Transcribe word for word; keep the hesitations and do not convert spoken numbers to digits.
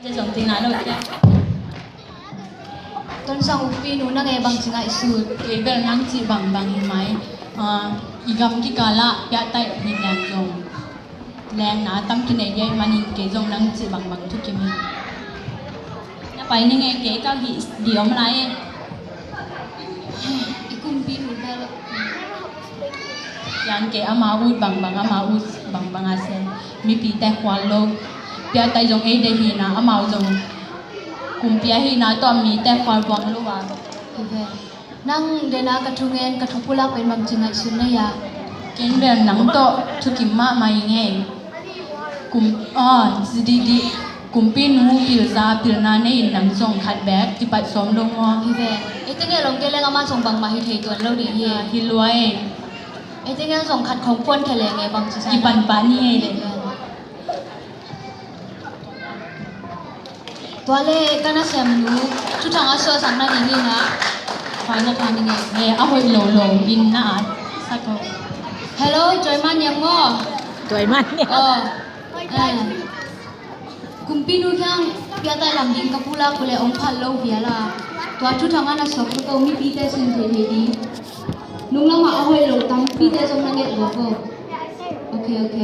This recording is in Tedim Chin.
Zong tina lo kia. Tonsang Ukpi nu, nang e bangci ngaihsut? Kei bel nang cih bangbang hi mai. Ah, i gam kikalah piahtaih hi lian zong lengna tam kinei dia ih manin kei zong nang cih bangbang thukim hi. Na pai ning e, kei ka hih di om lai e. I kumpi nu bel. Pian kei ama ut bangbang, ama ut bangbang a se. Mipite khual lo. Piahtaih zong ei deih hina, amau zong kumpi ahina tawh mite khual buang lo a. Hi ve. Nang dena ka thungen, ka thupulak pen bangci ngaihsun na hia? Ken bel nang tawh thukim mahmah ing ei. Kum, ah, zididi. Kumpi nu pilza, pilna nei in nang zong khat bek kipat sawm lo maw? Hi ve. Eite ngel om kei leng amah zong bangmah hi thei tuan lo ding hi. Ah, hi lua ei. Eite ngel zong khat khong puan khe leng e bangci sa. Kipan pah ni ei le. Tua le ka nasem nu, thuthang a suahsak na ding hi na. Fai na tha ning e. Eh, a hoih lo lo in na at sak o. Hello, Joy Man Niang maw? Joy Man Niang. Oh. Eh. Kumpi nu kiang piahtaih lam ding ka pulak uh le ong phal lo vial a. Tua thuthang a na suak tuk o, mipite sin thei thei ding. Nung lamah a hoih lo tampite zong na nget lo ko. Ok, ok.